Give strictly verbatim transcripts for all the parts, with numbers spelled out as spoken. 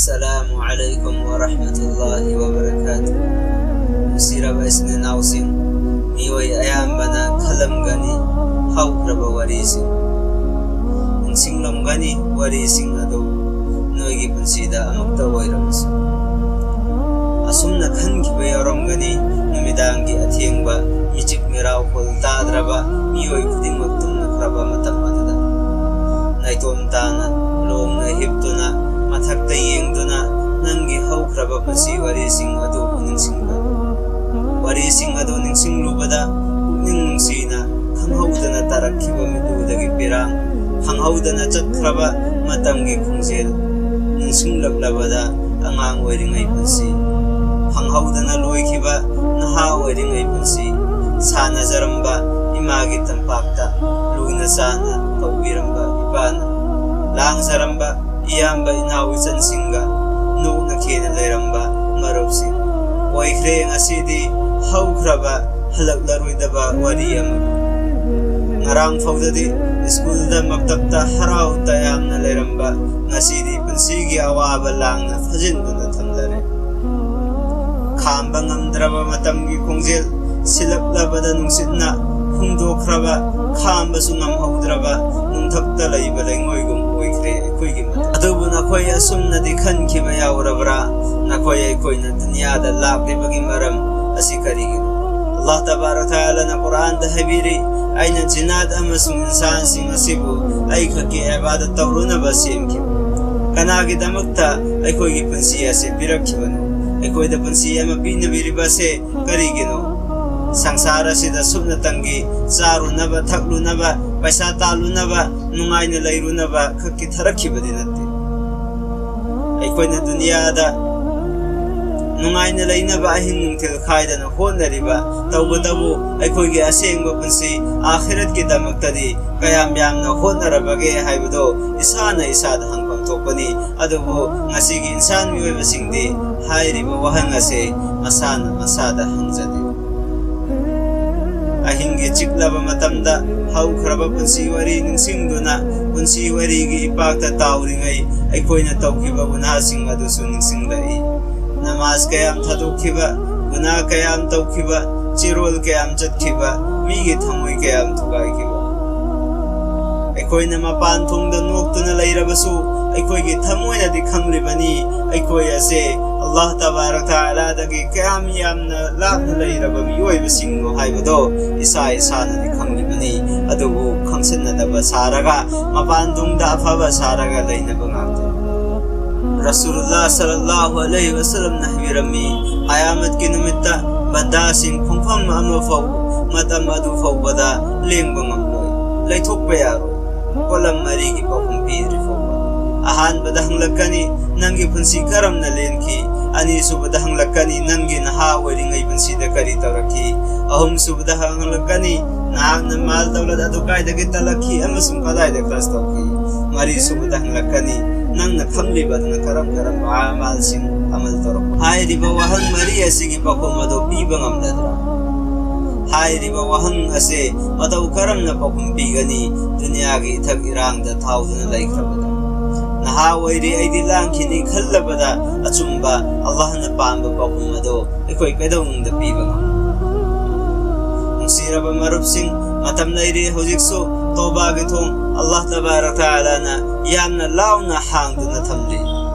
Assalamu alaikum wa rahmatullahi wa barakatuh. ꯅꯨꯡꯁꯤꯔꯕ ꯏꯆꯤꯟ ꯏꯅꯥꯎꯁꯤꯡ, ꯃꯤꯑꯣꯏ ꯑꯌꯥꯝꯕꯅ ꯈꯜꯂꯝꯒꯅꯤ, ꯍꯧꯈ꯭ꯔꯕ ꯋꯥꯔꯤꯁꯤꯡ, ꯅꯤꯡꯁꯤꯡꯂꯝꯒꯅꯤ ꯋꯥꯔꯤꯁꯤꯡ ꯑꯗꯨ ꯅꯣꯏꯒꯤ ꯄꯨꯟꯁꯤꯗ ꯑꯃꯨꯛꯇ ꯑꯣꯏꯔꯕꯁꯨ꯫ ꯑꯁꯨꯝꯅ ꯈꯟꯈꯤꯕ ꯌꯥꯎꯔꯝꯒꯅꯤ, ꯅꯨꯃꯤꯗꯥꯡꯒꯤ ꯑꯊꯦꯡꯕ ꯃꯤꯆꯤꯛ ꯃꯤꯔꯥꯎꯈꯣꯜ ꯇꯥꯗ꯭ꯔꯕ ꯃꯤꯑꯣꯏ ꯈꯨꯗꯤꯡꯃꯛ ꯇꯨꯝꯅꯈ꯭ꯔꯕ ꯃꯇꯝ ꯑꯗꯨꯗ꯫ ꯅꯥꯏꯇꯣꯝ ꯇꯥꯅ ꯂꯣꯡꯅ ꯍꯤꯞꯇꯨꯅ ꯃꯊꯛꯇ ꯌꯦꯡꯗꯨꯅ ꯅꯪꯒꯤ ꯍꯧꯈ꯭ꯔꯕ ꯄꯨꯟꯁꯤ ꯋꯥꯔꯤꯁꯤꯡ ꯑꯗꯨ ꯅꯤꯡꯁꯤꯡꯂꯨ꯫ ꯋꯥꯔꯤꯁꯤꯡ ꯑꯗꯨ ꯅꯤꯡꯁꯤꯡꯂꯨꯕꯗ ꯄꯨꯛꯅꯤꯡ ꯅꯨꯡꯁꯤꯅ ꯈꯪꯍꯧꯗꯅ ꯇꯥꯔꯛꯈꯤꯕ ꯃꯤꯠꯂꯨꯗꯒꯤ ꯄꯤꯔꯥꯡ, ꯈꯪꯍꯧꯗꯅ ꯆꯠꯈ꯭ꯔꯕ ꯃꯇꯝꯒꯤ ꯈꯣꯡꯖꯦꯜ, ꯅꯤꯡꯁꯤꯡꯂꯛꯂꯕꯗ ꯑꯉꯥꯡ ꯑꯣꯏꯔꯤꯉꯩ ꯄꯨꯟꯁꯤ, ꯈꯪꯍꯧꯗꯅ ꯂꯣꯏꯈꯤꯕ ꯅꯍꯥ ꯑꯣꯏꯔꯤꯉꯩ ꯄꯨꯟꯁꯤ, ꯁꯥꯟꯅꯖꯔꯝꯕ ꯏꯃꯥꯒꯤ ꯇꯝꯄꯥꯛꯇ ꯂꯨꯅ ꯆꯥꯟꯅ ꯇꯧꯕꯤꯔꯝꯕ ꯏꯄꯥꯅ, ꯂꯥꯡꯖꯔꯝꯕ ꯏꯌꯥꯝꯕ ꯏꯅꯥꯎ ꯏꯆꯟꯁꯤꯡꯒ ꯅꯣꯛꯅ ꯈꯦꯅ ꯂꯩꯔꯝꯕ ꯃꯔꯨꯞꯁꯤꯡ ꯑꯣꯏꯈ꯭ꯔꯦ꯫ ꯉꯁꯤꯗꯤ ꯍꯧꯈ꯭ꯔꯕ ꯍꯜꯂꯛꯂꯔꯣꯏꯗꯕ ꯋꯥꯔꯤ ꯑꯃ꯫ ꯉꯔꯥꯡ ꯐꯥꯎꯗꯗꯤ ꯁ꯭ꯀꯨꯜꯗ ꯃꯛꯇꯞꯇ ꯍꯔꯥꯎ ꯇꯌꯥꯝꯅ ꯂꯩꯔꯝꯕ ꯉꯁꯤꯗꯤ ꯄꯨꯟꯁꯤꯒꯤ ꯑꯋꯥꯕ ꯂꯥꯡꯅ ꯐꯥꯖꯤꯟꯗꯨꯅ ꯊꯝꯂꯔꯦ꯫ ꯈꯥꯝꯕ ꯉꯝꯗ꯭ꯔꯕ ꯃꯇꯝꯒꯤ ꯈꯣꯡꯖꯦꯜ ꯁꯤꯜꯂꯛꯂꯕꯗ ꯅꯨꯡꯁꯤꯠꯅ ꯍꯨꯝꯗꯣꯛꯈ꯭ꯔꯕ, ꯈꯥꯝꯕꯁꯨ ꯉꯝꯍꯧꯗ꯭ꯔꯕ ꯅꯨꯡꯊꯛꯇ ꯂꯩꯕ ꯂꯩꯉꯣꯏꯒꯨꯝ ꯑꯣꯏꯈ꯭ꯔꯦ ꯑꯩꯈꯣꯏꯒꯤ ꯃꯇꯝ꯫ ꯑꯗꯨꯕꯨ ꯅꯈꯣꯏ ꯑꯁꯨꯝꯅꯗꯤ ꯈꯟꯈꯤꯕ ꯌꯥꯎꯔꯕ꯭ꯔꯥ? ꯅꯈꯣꯏ ꯑꯩꯈꯣꯏꯅ ꯗꯨꯅꯤꯌꯥꯗ ꯂꯥꯛꯂꯤꯕꯒꯤ ꯃꯔꯝ ꯑꯁꯤ ꯀꯔꯤꯒꯤꯅꯣ? ꯑꯜꯂꯥꯍ ꯇꯕꯥꯔꯛ ꯇꯥꯂꯥꯅ ꯀꯨꯔꯥꯟꯗ ꯍꯥꯏꯕꯤꯔꯤ, "ꯑꯩꯅ ꯖꯤꯟꯅꯥꯠ ꯑꯃꯁꯨꯡ ꯏꯟꯁꯥꯟꯁꯤꯡ ꯑꯁꯤꯕꯨ ꯑꯩꯈꯛꯀꯤ ꯏꯕꯥꯗꯠ ꯇꯧꯔꯨꯅꯕ ꯁꯦꯝꯈꯤꯕ꯫ ꯀꯅꯥꯒꯤꯗꯃꯛꯇ ꯑꯩꯈꯣꯏꯒꯤ ꯄꯨꯟꯁꯤ ꯑꯁꯤ ꯄꯤꯔꯛꯈꯤꯕꯅꯣ? ꯑꯩꯈꯣꯏꯗ ꯄꯨꯟꯁꯤ ꯑꯃ ꯄꯤꯅꯕꯤꯔꯤꯕ ꯑꯁꯤ ꯀꯔꯤꯒꯤꯅꯣ? ꯁꯪꯁꯥꯔ ꯑꯁꯤꯗ ꯁꯨꯞꯅꯇꯪꯒꯤ ꯆꯥꯔꯨꯅꯕ, ꯊꯛꯂꯨꯅꯕ, ꯄꯩꯁꯥ ꯇꯥꯜꯂꯨꯅꯕ, ꯅꯨꯡꯉꯥꯏꯅ ꯂꯩꯔꯨꯅꯕ ꯈꯛꯀꯤ ꯊꯥꯔꯛꯈꯤꯕꯗꯤ ꯅꯠꯇꯦ꯫ ꯑꯩꯈꯣꯏꯅ ꯗꯨꯅꯤꯌꯥꯗ ꯅꯨꯡꯉꯥꯏꯅ ꯂꯩꯅꯕ ꯑꯍꯤꯡ ꯅꯨꯡꯊꯤꯜ ꯈꯥꯏꯗꯅ ꯍꯣꯠꯅꯔꯤꯕ, ꯇꯧꯕꯇꯕꯨ ꯑꯩꯈꯣꯏꯒꯤ ꯑꯁꯦꯡꯕ ꯄꯨꯟꯁꯤ ꯑꯥꯈꯤꯔꯠꯀꯤꯗꯃꯛꯇꯗꯤ ꯀꯌꯥꯝ ꯌꯥꯝꯅ ꯍꯣꯠꯅꯔꯕꯒꯦ ꯍꯥꯏꯕꯗꯣ ꯏꯁꯥꯅ ꯏꯁꯥꯗ ꯍꯪꯐꯝ ꯊꯣꯛꯄꯅꯤ꯫ ꯑꯗꯨꯕꯨ ꯉꯁꯤꯒꯤ ꯏꯟꯁꯥꯟ ꯃꯤꯑꯣꯏꯕꯁꯤꯡꯗꯤ ꯍꯥꯏꯔꯤꯕ ꯋꯥꯍꯪ ꯑꯁꯦ ꯃꯁꯥꯅ ꯃꯁꯥꯗ ꯍꯪꯖꯗꯦ꯫ ꯑꯍꯤꯡꯒꯤ ꯆꯤꯛꯂꯕ ꯃꯇꯝꯗ ꯍꯧꯈ꯭ꯔꯕ ꯄꯨꯟꯁꯤ ꯋꯥꯔꯤ ꯅꯤꯡꯁꯤꯡꯗꯨꯅ ꯄꯨꯟꯁꯤ ꯋꯥꯔꯤꯒꯤ ꯏꯄꯥꯛꯇ ꯇꯥꯎꯔꯤꯉꯩ ꯑꯩꯈꯣꯏꯅ ꯇꯧꯈꯤꯕ ꯒꯨꯅꯥꯁꯤꯡ ꯑꯗꯨꯁꯨ ꯅꯤꯡꯁꯤꯡꯂꯛꯏ꯫ ꯅꯃꯥꯖ ꯀꯌꯥꯝ ꯊꯥꯗꯣꯛꯈꯤꯕ, ꯒꯨꯅꯥ ꯀꯌꯥꯝ ꯇꯧꯈꯤꯕ, ꯆꯤꯔꯣꯜ ꯀꯌꯥꯝ ꯆꯠꯈꯤꯕ, ꯃꯤꯒꯤ ꯊꯃꯣꯏ ꯀꯌꯥꯝ ꯊꯨꯒꯥꯏꯈꯤꯕ꯫ ꯑꯩꯈꯣꯏꯅ ꯃꯄꯥꯟ ꯊꯣꯡꯗ ꯅꯣꯛꯇꯨꯅ ꯂꯩꯔꯕꯁꯨ, ꯑꯩꯈꯣꯏꯒꯤ ꯊꯃꯣꯏꯅꯗꯤ ꯈꯪꯂꯤꯕꯅꯤ, ꯑꯩꯈꯣꯏ ꯑꯁꯦ ꯑꯜꯂꯥꯍ ꯇꯕꯥꯔꯛ ꯇꯥꯂꯥꯗꯒꯤ ꯀꯌꯥꯝ ꯌꯥꯝꯅ ꯂꯥꯞꯅ ꯂꯩꯔꯕ ꯃꯤꯑꯣꯏꯕꯁꯤꯡꯅꯣ ꯍꯥꯏꯕꯗꯣ ꯏꯁꯥ ꯏꯁꯥꯅꯗꯤ ꯈꯪꯂꯤꯕꯅꯤ꯫ ꯑꯗꯨꯕꯨ ꯈꯪꯁꯤꯟꯅꯗꯕ ꯁꯥꯔꯒ, ꯃꯄꯥꯟ ꯊꯣꯡꯗ ꯑꯐꯕ ꯁꯥꯔꯒ ꯂꯩꯅꯕ ꯉꯥꯛꯇꯅꯤ꯫ ꯔꯁꯨꯂꯨꯜꯂꯥꯍ ꯁꯜꯂꯜꯂꯥꯍꯨ ꯑꯂꯩꯍꯤ ꯋꯁꯜꯂꯝꯅ ꯍꯥꯏꯕꯤꯔꯝꯃꯤ, ꯀꯌꯥꯃꯠꯀꯤ ꯅꯨꯃꯤꯠꯇ ꯕꯟꯗꯥꯁꯤꯡ ꯈꯣꯡꯐꯝ ꯑꯃ ꯐꯥꯎ ꯃꯇꯝ ꯑꯗꯨ ꯐꯥꯎꯕꯗ ꯂꯦꯡꯕ ꯉꯝꯂꯣꯏ, ꯂꯩꯊꯣꯛꯄ ꯌꯥꯔꯣꯏ, ꯄꯣꯠꯂꯝ ꯃꯔꯤꯒꯤ ꯄꯥꯎꯈꯨꯝ ꯄꯤꯗ꯭ꯔꯤ ꯐꯥꯎꯕ꯫ ꯑꯍꯥꯟꯕꯗ ꯍꯪꯂꯛꯀꯅꯤ, "ꯅꯪꯒꯤ ꯄꯨꯟꯁꯤ ꯀꯔꯝꯅ ꯂꯦꯟꯈꯤ?" ꯑꯅꯤꯁꯨꯕꯗ ꯍꯪꯂꯛꯀꯅꯤ, "ꯅꯪꯒꯤ ꯅꯍꯥ ꯑꯣꯏꯔꯤꯉꯩ ꯄꯨꯟꯁꯤꯗ ꯀꯔꯤ ꯇꯧꯔꯛꯈꯤ?" ꯑꯍꯨꯝꯁꯨꯕꯗ ꯍꯪꯂꯛꯀꯅꯤ, "ꯅꯍꯥꯛꯅ ꯃꯥꯜ ꯗꯧꯂꯠ ꯑꯗꯨ ꯀꯥꯏꯗꯒꯤ ꯇꯥꯜꯂꯛꯈꯤ ꯑꯃꯁꯨꯡ ꯀꯗꯥꯏꯗ ꯈꯔꯆ ꯇꯧꯈꯤ?" ꯃꯔꯤꯁꯨꯕꯗ ꯍꯪꯂꯛꯀꯅꯤ, "ꯅꯪꯅ ꯈꯪꯂꯤꯕ ꯑꯗꯨꯅ ꯀꯔꯝ ꯀꯔꯝꯕ ꯑꯃꯥꯜꯁꯤꯡ ꯑꯃꯜ ꯇꯧꯔꯛꯄ?" ꯍꯥꯏꯔꯤꯕ ꯋꯥꯍꯪ ꯃꯔꯤ ꯑꯁꯤꯒꯤ ꯄꯥꯎꯈꯨꯝ ꯑꯗꯨ ꯄꯤꯕ ꯉꯝꯂꯗ꯭ꯔꯥ? ꯍꯥꯏꯔꯤꯕ ꯋꯥꯍꯪ ꯑꯁꯤ ꯃꯇꯧ ꯀꯔꯝꯅ ꯄꯥꯎꯈꯨꯝ ꯄꯤꯒꯅꯤ? ꯗꯨꯅꯤꯌꯥꯒꯤ ꯏꯊꯛ ꯏꯔꯥꯡꯗ ꯊꯥꯎꯗꯨꯅ ꯂꯩꯈ꯭ꯔꯕꯗ, ꯅꯍꯥ ꯑꯣꯏꯔꯤ ꯑꯩꯗꯤ ꯂꯥꯡꯈꯤꯅꯤ ꯈꯜꯂꯕꯗ, ꯑꯆꯨꯝꯕ ꯑꯜꯂꯥꯍꯅ ꯄꯥꯝꯕ ꯄꯥꯎꯈꯨꯝ ꯑꯗꯨ ꯑꯩꯈꯣꯏ ꯀꯩꯗꯧꯅꯨꯡꯗ ꯄꯤꯕ ꯉꯝꯃꯤ꯫ ꯅꯨꯡꯁꯤꯔꯕ ꯃꯔꯨꯞꯁꯤꯡ, ꯃꯇꯝ ꯂꯩꯔꯤ ꯍꯧꯖꯤꯛꯁꯨ꯫ ꯇꯧꯕꯥꯒꯤ ꯊꯣꯡ ꯑꯜꯂꯥꯍ ꯇꯕꯥꯔꯛ ꯇꯥꯂꯥꯅ ꯌꯥꯝꯅ ꯂꯥꯎꯅ ꯍꯥꯡꯗꯨꯅ ꯊꯝꯂꯤ꯫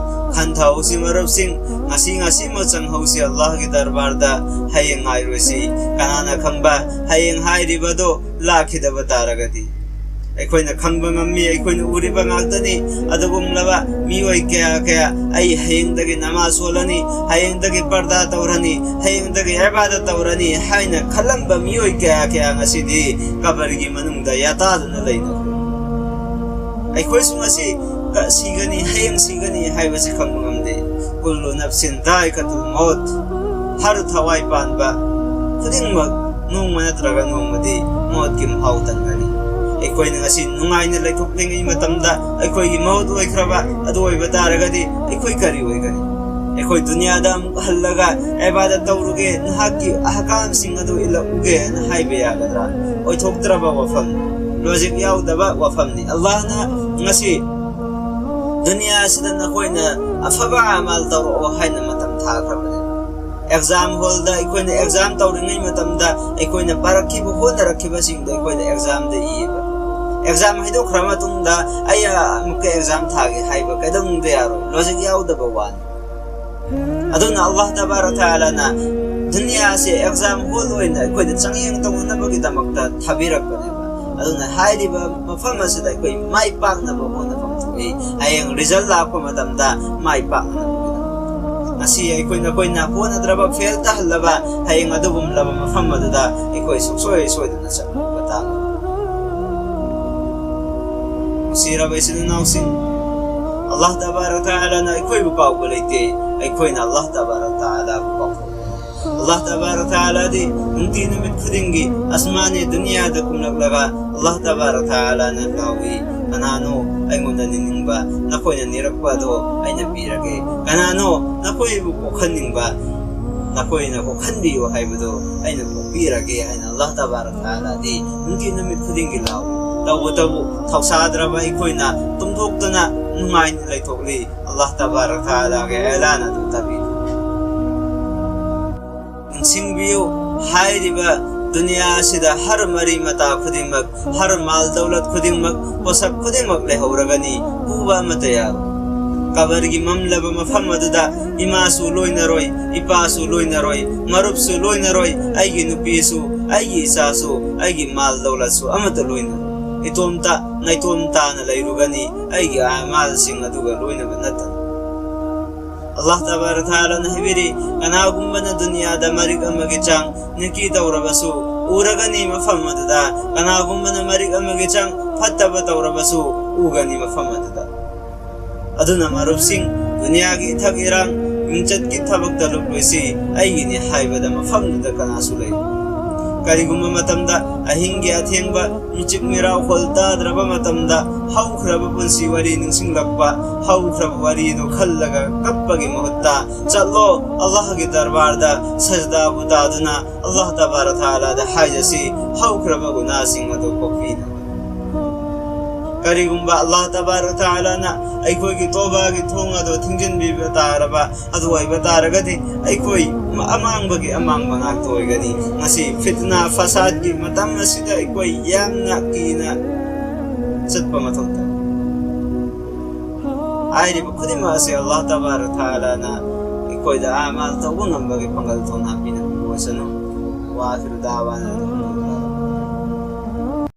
ꯈꯟꯊꯍꯧꯁꯤ ꯃꯔꯨꯞꯁꯤꯡ, ꯉꯁꯤ ꯉꯁꯤꯃꯛ ꯆꯪꯍꯧꯁꯤ ꯑꯜꯂꯥꯍꯒꯤ ꯗꯔꯕꯥꯔꯗ꯫ ꯍꯌꯦꯡ ꯉꯥꯏꯔꯣꯏꯁꯤ꯫ ꯀꯅꯥꯅ ꯈꯪꯕ, ꯍꯌꯦꯡ ꯍꯥꯏꯔꯤꯕꯗꯣ ꯂꯥꯛꯈꯤꯗꯕ ꯇꯥꯔꯒꯗꯤ? ꯑꯩꯈꯣꯏꯅ ꯈꯪꯕ ꯉꯝꯃꯤ, ꯑꯩꯈꯣꯏꯅ ꯎꯔꯤꯕ ꯉꯥꯛꯇꯅꯤ꯫ ꯑꯗꯨꯒꯨꯝꯂꯕ ꯃꯤꯑꯣꯏ ꯀꯌꯥ ꯀꯌꯥ, "ꯑꯩ ꯍꯌꯦꯡꯗꯒꯤ ꯅꯃꯥꯖ ꯁꯣꯜꯂꯅꯤ, ꯍꯌꯦꯡꯗꯒꯤ ꯄꯔꯗꯥ ꯇꯧꯔꯅꯤ, ꯍꯌꯦꯡꯗꯒꯤ ꯏꯕꯥꯗꯠ ꯇꯧꯔꯅꯤ" ꯍꯥꯏꯅ ꯈꯜꯂꯝꯕ ꯃꯤꯑꯣꯏ ꯀꯌꯥ ꯀꯌꯥ ꯉꯁꯤꯗꯤ ꯀꯕꯔꯒꯤ ꯃꯅꯨꯡꯗ ꯌꯥꯇꯥꯗꯨꯅ ꯂꯩꯅꯈ꯭ꯔꯦ꯫ ꯑꯩꯈꯣꯏꯁꯨ ꯉꯁꯤ ꯀ-, ꯁꯤꯒꯅꯤ, ꯍꯌꯦꯡ ꯁꯤꯒꯅꯤ ꯍꯥꯏꯕꯁꯤ ꯈꯪꯕ ꯉꯝꯗꯦ꯫ "ꯀꯨꯜꯂꯨ ꯅꯐꯁꯤꯟ ꯗꯥꯏꯀꯥꯇꯨꯜ ꯃꯧꯠ", ꯍꯔ ꯊꯋꯥꯏ ꯄꯥꯟꯕ ꯈꯨꯗꯤꯡꯃꯛ ꯅꯣꯡꯃ ꯅꯠꯇ꯭ꯔꯒ ꯅꯣꯡꯃꯗꯤ ꯃꯧꯠꯀꯤ ꯃꯍꯥꯎ ꯇꯪꯒꯅꯤ꯫ ꯑꯩꯈꯣꯏꯅ ꯉꯁꯤ ꯅꯨꯡꯉꯥꯏꯅ ꯂꯩꯊꯣꯛꯂꯤꯉꯩ ꯃꯇꯝꯗ ꯑꯩꯈꯣꯏꯒꯤ ꯃꯧꯠ ꯑꯣꯏꯈ꯭ꯔꯕ ꯑꯗꯨ ꯑꯣꯏꯕ ꯇꯥꯔꯒꯗꯤ ꯑꯩꯈꯣꯏ ꯀꯔꯤ ꯑꯣꯏꯒꯅꯤ? ꯑꯩꯈꯣꯏ ꯗꯨꯅꯤꯌꯥꯗ ꯑꯃꯨꯛ ꯍꯜꯂꯒ ꯏꯕꯥꯗꯠ ꯇꯧꯔꯨꯒꯦ, ꯅꯍꯥꯛꯀꯤ ꯑꯍꯀꯥꯝꯁꯤꯡ ꯑꯗꯨ ꯏꯜꯂꯛꯎꯒꯦꯅ ꯍꯥꯏꯕ ꯌꯥꯒꯗ꯭ꯔꯥ? ꯑꯣꯏꯊꯣꯛꯇ꯭ꯔꯕ ꯋꯥꯐꯝ꯫ ꯂꯣꯖꯤꯛ ꯌꯥꯎꯗꯕ ꯋꯥꯐꯝꯅꯤ꯫ ꯑꯜꯂꯥꯍꯅ ꯉꯁꯤ ꯗꯨꯅꯤꯌꯥ ꯑꯁꯤꯗ ꯅꯈꯣꯏꯅ ꯑꯐꯕ ꯑꯃꯜ ꯇꯧꯔꯛꯑꯣ ꯍꯥꯏꯅ ꯃꯇꯝ ꯊꯥꯈ꯭ꯔꯕꯅꯤ꯫ ꯑꯦꯛꯖꯥꯝ ꯍꯣꯜꯗ ꯑꯩꯈꯣꯏꯅ ꯑꯦꯛꯖꯥꯝ ꯇꯧꯔꯤꯉꯩ ꯃꯇꯝꯗ ꯑꯩꯈꯣꯏꯅ ꯄꯥꯔꯛꯈꯤꯕ, ꯍꯣꯠꯅꯔꯛꯈꯤꯕꯁꯤꯡꯗꯣ ꯑꯩꯈꯣꯏꯅ ꯑꯦꯛꯖꯥꯝꯗ ꯏꯌꯦꯕ꯫ ꯑꯦꯛꯖꯥꯝ ꯍꯥꯏꯗꯣꯛꯈ꯭ꯔ ꯃꯇꯨꯡꯗ ꯑꯩ ꯑꯃꯨꯛꯀ ꯑꯦꯛꯖꯥꯝ ꯊꯥꯒꯦ ꯍꯥꯏꯕ ꯀꯩꯗꯧꯅꯨꯡꯗ ꯌꯥꯔꯣꯏ, ꯂꯣꯖꯤꯛ ꯌꯥꯎꯗꯕ ꯋꯥꯅꯤ꯫ ꯑꯗꯨꯅ ꯑꯜꯂꯥꯍ ꯇꯕꯥꯔꯛ ꯇꯥꯂꯥꯅ ꯗꯨꯅꯤꯌꯥꯁꯦ ꯑꯦꯛꯖꯥꯝ ꯍꯣꯜ ꯑꯣꯏꯅ ꯑꯩꯈꯣꯏꯗ ꯆꯥꯡꯌꯦꯡ ꯇꯧꯅꯅꯕꯒꯤꯗꯃꯛꯇ ꯊꯥꯕꯤꯔꯛꯄꯅꯦꯕ꯫ ꯑꯗꯨꯅ ꯍꯥꯏꯔꯤꯕ ꯃꯐꯝ ꯑꯁꯤꯗ ꯑꯩꯈꯣꯏ ꯃꯥꯏ ꯄꯥꯛꯅꯕ ꯍꯣꯠꯅꯐꯝ ꯊꯣꯛꯏ꯫ ꯍꯌꯦꯡ ꯔꯤꯖꯜ ꯂꯥꯛꯄ ꯃꯇꯝꯗ ꯃꯥꯏ ꯄꯥꯛꯅꯕꯒꯤꯗꯃꯛꯇ꯫ ꯉꯁꯤ ꯑꯩꯈꯣꯏ ꯅꯈꯣꯏꯅ ꯍꯣꯠꯅꯗ꯭ꯔꯕ, ꯐꯦꯜ ꯇꯥꯍꯜꯂꯕ, ꯍꯌꯦꯡ ꯑꯗꯨꯒꯨꯝꯂꯕ ꯃꯐꯝ ꯑꯗꯨꯗ ꯑꯩꯈꯣꯏ ꯁꯨꯡꯁꯣꯏ ꯁꯣꯏꯗꯅ ꯆꯠꯄ ꯇꯥꯕꯅꯤ꯫ ꯅꯨꯡꯁꯤꯔꯕ ꯏꯆꯤꯟ ꯏꯅꯥꯎꯁꯤꯡ, ꯑꯜꯂꯥꯍ ꯇꯕꯥꯔꯛ ꯇꯥꯂꯥꯅ ꯑꯩꯈꯣꯏꯕꯨ ꯀꯥꯎꯕ ꯂꯩꯇꯦ, ꯑꯩꯈꯣꯏꯅ ꯑꯜꯂꯥꯍ ꯇꯕꯥꯔꯛ ꯇꯥꯂꯥꯕꯨ ꯀꯥꯎꯊꯣꯛꯄ꯫ ꯑꯜꯂꯥꯍ ꯇꯕꯥꯔꯛ ꯇꯥꯂꯥꯗꯤ ꯅꯨꯡꯇꯤ ꯅꯨꯃꯤꯠ ꯈꯨꯗꯤꯡꯒꯤ ꯑꯁꯃꯥꯅꯦ ꯗꯨꯅꯤꯌꯥꯗ ꯀꯨꯝꯂꯛꯂꯒ ꯑꯜꯂꯥꯍ ꯇꯕꯥꯔꯛ ꯇꯥꯂꯥꯅ ꯂꯥꯎꯏ, "ꯀꯅꯥꯅꯣ ꯑꯩꯉꯣꯟꯗ ꯅꯤꯡꯅꯤꯡꯕ? ꯅꯈꯣꯏꯅ ꯅꯤꯔꯛꯄ ꯑꯗꯣ ꯑꯩꯅ ꯄꯤꯔꯒꯦ꯫ ꯀꯅꯥꯅꯣ ꯅꯈꯣꯏꯕꯨ ꯀꯣꯛꯍꯟꯅꯤꯡꯕ? ꯅꯈꯣꯏꯅ ꯀꯣꯛꯍꯟꯕꯤꯌꯨ ꯍꯥꯏꯕꯗꯣ ꯑꯩꯅ ꯀꯣꯛꯄꯤꯔꯒꯦ" ꯍꯥꯏꯅ ꯑꯜꯂꯥꯍ ꯇꯕꯥꯔꯛ ꯇꯥꯂꯥꯗꯤ ꯅꯨꯡꯇꯤ ꯅꯨꯃꯤꯠ ꯈꯨꯗꯤꯡꯒꯤ ꯂꯥꯎꯏ꯫ ꯇꯧꯕꯇꯕꯨ ꯊꯧꯁꯥꯗ꯭ꯔꯕ ꯑꯩꯈꯣꯏꯅ ꯇꯨꯝꯊꯣꯛꯇꯅ ꯅꯨꯡꯉꯥꯏꯅ ꯂꯩꯊꯣꯛꯂꯤ꯫ ꯑꯜꯂꯥꯍ ꯇꯕꯥꯔꯛ ꯇꯥꯂꯥꯒꯤ ꯑꯦꯂꯥꯟ ꯑꯗꯨ ꯇꯥꯕꯤꯗꯨꯅ꯫ ꯅꯤꯡꯁꯤꯡꯕꯤꯌꯨ, ꯍꯥꯏꯔꯤꯕ ꯗꯨꯅꯤꯌꯥ ꯑꯁꯤꯗ ꯍꯔ ꯃꯔꯤ ꯃꯇꯥ ꯈꯨꯗꯤꯡꯃꯛ, ꯍꯔ ꯃꯥꯜ ꯗꯧꯂꯠ ꯈꯨꯗꯤꯡꯃꯛ, ꯄꯣꯠꯁꯛ ꯈꯨꯗꯤꯡꯃꯛ ꯂꯩꯍꯧꯔꯒꯅꯤ, ꯄꯨꯕ ꯑꯃꯠꯇ ꯌꯥꯔꯣꯏ꯫ ꯀꯕꯔꯒꯤ ꯃꯝꯂꯕ ꯃꯐꯝ ꯑꯗꯨꯗ ꯏꯃꯥꯁꯨ ꯂꯣꯏꯅꯔꯣꯏ, ꯏꯄꯥꯁꯨ ꯂꯣꯏꯅꯔꯣꯏ, ꯃꯔꯨꯞꯁꯨ ꯂꯣꯏꯅꯔꯣꯏ, ꯑꯩꯒꯤ ꯅꯨꯄꯤꯁꯨ, ꯑꯩꯒꯤ ꯏꯆꯥꯁꯨ, ꯑꯩꯒꯤ ꯃꯥꯜ ꯗꯧꯂꯠꯁꯨ ꯑꯃꯠꯇ ꯂꯣꯏꯅꯔꯣꯏ꯫ ꯏꯇꯣꯝꯇ ꯅꯥꯏꯇꯣꯝ ꯇꯥꯅ ꯂꯩꯔꯨꯒꯅꯤ, ꯑꯩꯒꯤ ꯑꯃꯥꯜꯁꯤꯡ ꯑꯗꯨꯒ ꯂꯣꯏꯅꯕ ꯅꯠꯇꯅ꯫ ꯑꯜꯂꯥꯍ ꯇꯕꯥꯔꯛ ꯇꯥꯂꯥꯅ ꯍꯥꯏꯕꯤꯔꯤ, ꯀꯅꯥꯒꯨꯝꯕꯅ ꯗꯨꯅꯤꯌꯥꯗ ꯃꯔꯤꯛ ꯑꯃꯒꯤ ꯆꯥꯡ ꯅꯦꯀꯤ ꯇꯧꯔꯕꯁꯨ ꯎꯔꯒꯅꯤ ꯃꯐꯝ ꯑꯗꯨꯗ, ꯀꯅꯥꯒꯨꯝꯕꯅ ꯃꯔꯤꯛ ꯑꯃꯒꯤ ꯆꯥꯡ ꯐꯠꯇꯕ ꯇꯧꯔꯕꯁꯨ ꯎꯒꯅꯤ ꯃꯐꯝ ꯑꯗꯨꯗ꯫ ꯑꯗꯨꯅ ꯃꯔꯨꯞꯁꯤꯡ, ꯗꯨꯅꯤꯌꯥꯒꯤ ꯏꯊꯛ ꯏꯔꯥꯡ, ꯃꯤꯡꯆꯠꯀꯤ ꯊꯕꯛꯇ ꯂꯨꯞꯂꯣꯏꯁꯤ ꯑꯩꯒꯤꯅꯤ ꯍꯥꯏꯕꯗ ꯃꯐꯝꯗꯨꯗ ꯀꯅꯥꯁꯨ ꯂꯩꯔꯣꯏ꯫ ꯀꯔꯤꯒꯨꯝꯕ ꯃꯇꯝꯗ ꯑꯍꯤꯡꯒꯤ ꯑꯊꯦꯡꯕ ꯃꯤꯆꯤꯛ ꯃꯤꯔꯥꯎꯈꯣꯜ ꯇꯥꯗ꯭ꯔꯕ ꯃꯇꯝꯗ ꯍꯧꯈ꯭ꯔꯕ ꯄꯨꯟꯁꯤ ꯋꯥꯔꯤ ꯅꯤꯡꯁꯤꯡꯂꯛꯄ, ꯍꯧꯈ꯭ꯔꯕ ꯋꯥꯔꯤꯗꯨ ꯈꯜꯂꯒ ꯀꯞꯄꯒꯤ ꯃꯍꯨꯠꯇ ꯆꯠꯂꯣ, ꯑꯜꯂꯥꯍꯒꯤ ꯗꯔꯕꯥꯔꯗ ꯁꯖꯗꯥꯕꯨ ꯇꯥꯗꯨꯅ ꯑꯜꯂꯥꯍ ꯇꯕꯥꯔꯛ ꯇꯥꯂꯥꯗ ꯍꯥꯏꯖꯁꯤ, ꯍꯧꯈ꯭ꯔꯕ ꯒꯨꯅꯥꯁꯤꯡ ꯑꯗꯨ ꯀꯣꯛꯄꯤꯅꯕ꯫ ꯀꯔꯤꯒꯨꯝꯕ ꯑꯜꯂꯥꯍ ꯇꯕꯥꯔꯛ ꯇꯥꯂꯥꯅ ꯑꯩꯈꯣꯏꯒꯤ ꯇꯣꯕꯥꯒꯤ ꯊꯣꯡ ꯑꯗꯨ ꯊꯤꯡꯖꯤꯟꯕꯤꯕ ꯇꯥꯔꯕ, ꯑꯗꯨ ꯑꯣꯏꯕ ꯇꯥꯔꯒꯗꯤ ꯑꯩꯈꯣꯏ ꯑꯃꯥꯡꯕꯒꯤ ꯑꯃꯥꯡꯕ ꯉꯥꯛꯇ ꯑꯣꯏꯒꯅꯤ꯫ ꯉꯁꯤ ꯐꯤꯠꯅꯥ ꯐꯁꯥꯗꯀꯤ ꯃꯇꯝ ꯑꯁꯤꯗ ꯑꯩꯈꯣꯏ ꯌꯥꯝꯅ ꯀꯤꯅ ꯆꯠꯄ ꯃꯊꯧ ꯇꯥꯏ꯫ ꯍꯥꯏꯔꯤꯕ ꯈꯨꯗꯤꯡꯃꯛ ꯑꯁꯤ ꯑꯜꯂꯥꯍ ꯇꯕꯥꯔꯛ ꯇꯥꯂꯥꯅ ꯑꯩꯈꯣꯏꯗ ꯑꯃꯜ ꯇꯧꯕ ꯉꯝꯕꯒꯤ ꯄꯥꯡꯒꯜ ꯊꯧꯅꯥ ꯄꯤꯅꯕ ꯑꯣꯏꯁꯅꯨ꯫ ꯋꯥ ꯑꯈꯤꯔꯨ ꯗꯥꯋꯥꯅ